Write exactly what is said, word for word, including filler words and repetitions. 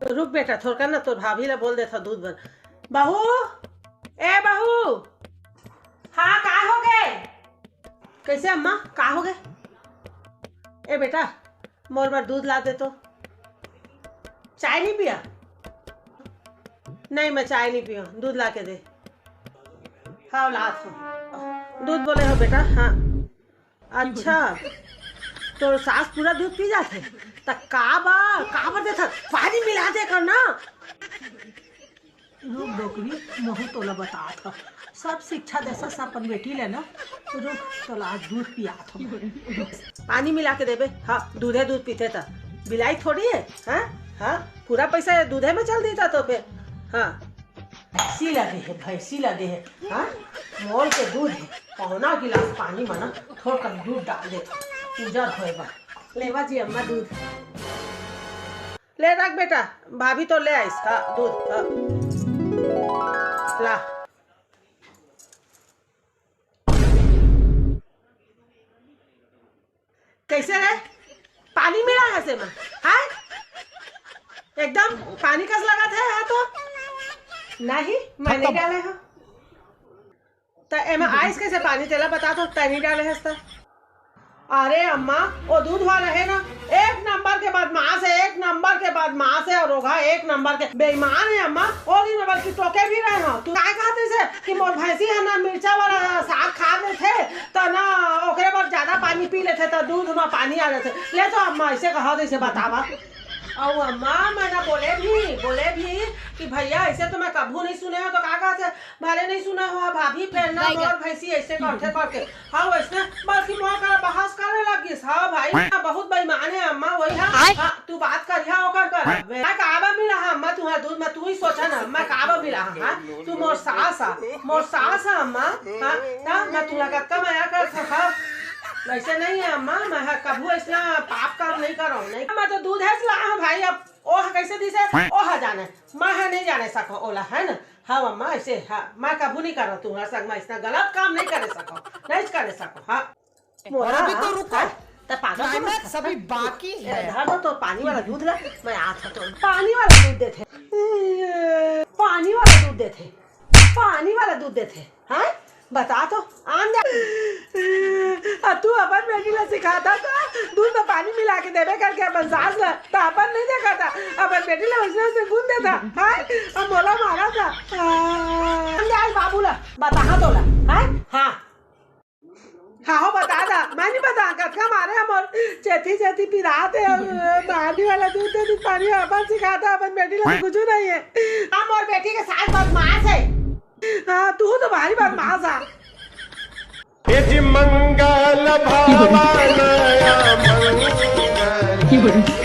रुक बेटा, थोरका ना तोर भाभी ला बोल देथव दूध बर। बहू, ए बहू, हाँ, का हो गे? कैसे अम्मा, का हो गे? ए बेटा, मोर बर दूध ला दे तो। चाय नहीं पिया? नहीं, मैं चाय नहीं पिया, दूध ला के दे। हाँ, लात हँव। दूध बोले हो बेटा? हाँ। अच्छा, तोर सास पूरा दूध पी जाथे? त का बर, का बर देथस? पानी मिला दे कर ना। रुक डोकरी, महूँ तोला बतात हँव। सब शिक्षा देसस अपन बेटी ले ना। रुक, तोला आज दूध पियात हँव। पानी मिला के देबे? हाँ, दूधे दूध पीथे त। बिलाई थोड़ी हे, हाँ? हाँ, पूरा पैसा दूधे में चल देता तो फिर। हाँ। भैंसी लगे हे, भैंसी लगे हे, हाँ? मोल के दूध हे, पौना गिलास पानी म ना थोरकन दूध डाल देथँव, पूजा होय बर। लेवा जी अम्मा दूध। ले रख बेटा, भाभी तो ले आइस, हाँ, दूध, हाँ। ला। कैसे रे? पानी मिला हे एमा? हाँ? एकदम पानी कस लगत हे, हाँ तो? नहीं, मैं नहीं डाले हँव। त एमा आइस कैसे पानी, तेला बता तो, तैं नहीं डाले हस त। अरे अम्मा, वो दूध वाला हे ना, एक नंबर के बदमाश हे, एक नंबर के बदमाश हे, अउ ओघा एक नंबर के बेईमान हे अम्मा। वो दिन बल्कि तोके भी रहे हँव, तू काय कहत रहिसे कि मोर भैंसी ह ना मिर्चा वाला साग खा लेथे, त ना ओकरे बर ज्यादा पानी पी लेथे, त दूध म पानी आ जाथे। ले तो अम्मा, अइसे कहत रहिसे, बतावा। अउ अम्मा, मैं ना बोले भी, बोले भी कि भैया, अइसे तो मैं कभू नहीं सुने हँव, त का कहत हे, भले नहीं सुने हँव भाभी, फेर ना मोर भैंसी अइसे करथे करके। हाँ, वइसने बल्कि मोर करा बहस करे लग गिस। हाँ भाई, हाँ, बहुत बेईमान हे अम्मा, वही हाँ। हाँ, तू बात करिहा ओकर करा। मैं का बर मिला हँव अम्मा तुँहर दूध म, तू ही सोचा ना, मैं का बर मिला हँव, हाँ? तू मोर सास आ, मोर सास आ अम्मा, हाँ? हाँ, मैं तुँहला कतका मया करथँव, हाँ? वइसे नहीं हे अम्मा, मैं ह कभू अइसना पाप काम नहीं करँव, नहीं। मैं तो दूध हेच ला हँव भाई, अब ओह कइसे दिसे, ओह जाने, मैं ह नहीं जाने सकँव ओला, हे ना? हाँ अम्मा, अइसे, हाँ, मैं कभू नहीं करँव, तुँहर संग मैं अइसना गलत काम नहीं करे सकँव, नहीं करे सकँव, हाँ। मोला, अभी तो हाँ, रुको। हाँ, त पागल क्लाइमैक्स अभी बाकी हे। धर तो, तो पानी वाला दूध ला, मैं आत हँव तो। पानी वाला दूध देथे, पानी वाला दूध देथे, पानी वाला दूध देथे, हाँ? बता तो, आन दे। अ, तू अपन बेटी ला सिखाथस त दूध म पानी मिला के देबे करके अपन सास ला, त अपन नहीं देखथस, अपन बेटी ला वइसने वइसने गुन देथस, हाँ? अब मोला मारथस। आ, आन दे आज बाबू ला, बताहूँ तोला, हाँ? हाँ। हाँ हो, बता दा, मैं नहीं बता, कतका मारे हँव मोर चेथी चेथी पिरात हे, अउ पानी वाला दूध दे, दूध पानी अपन सिखाथस, अपन बेटी ला कुछू नहीं हे। हाँ, मोर बेटी के सास बदमाश हे। हाँ, तू तो भारी बदमाश हे। ए जी मंगल भवन या मंगल।